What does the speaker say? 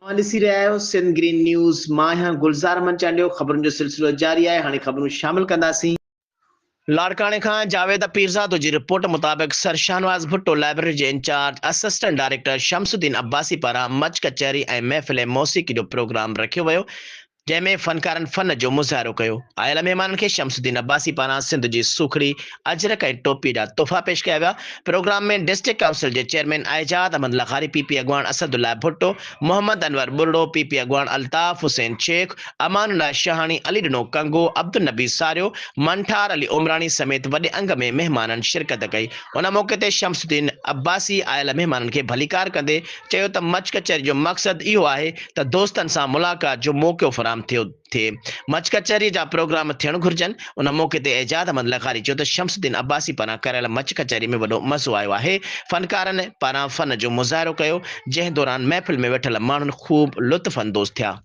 اوهان ڏسي رهيا آهيو سنڌ گرين نيوز، مان آهيان گلزار احمد چانڊيو، خبرن جو سلسلو جاري آهي، هاڻي خبرون شامل ڪنداسين. لاڙڪاڻي کان جاويد پيرزادو جي رپورٽ مطابق سر شاهنواز ڀٽو لائبريري جي incharge assistant director Shamsuddin Abbasi پاران مچ ڪچهري ۽ محفل موسيقي جو پروگرام رکيو ويو، جنهن ۾ فنڪارن فن جو مظاهرو ڪيو. آيل مهمانن کي شمس الدين عباسي پاران سنڌ جي سوکڙي، اجرڪ ۽ ٽوپي جا تحفا پيش ڪيا ويا. پروگرام ۾ ڊسٽرڪٽ ڪائونسل جي چيئرمين اعجاز احمد لغاري، پي پي اڳواڻ اسد الله ڀٽو، محمد انور ٻرڙو، پي پي اڳواڻ الطاف حسين شيخ، امان الله شاهاڻي، علي ڏنو ڪنگو، عبدالنبي ساريو، منٺار علي عمراڻي سميت وڏي انگ ۾ مهمانن شرڪت ڪئي. ان موقعي تي شمس الدين عباسي آيل مهمانن کي ڀليڪار ڪندي چيو ته مچ ڪچهري جو مقصد اهو آهي ته دوستن سان ملاقات جو موقعو فراهم ٿيو ٿئي. مچ ڪچهري جا پروگرام ٿيڻ گهرجن. ان موقعي تي اعجاز احمد لغاري چيو ته شمس الدين عباسي پاران ڪرايل مچ ڪچهري ۾ وڏو مزو آيو آهي. فنڪارن پاران فن جو مظاهرو ڪيو، جنهن دوران محفل ۾ ويٺل ماڻهن خوب لطف اندوز ٿيا.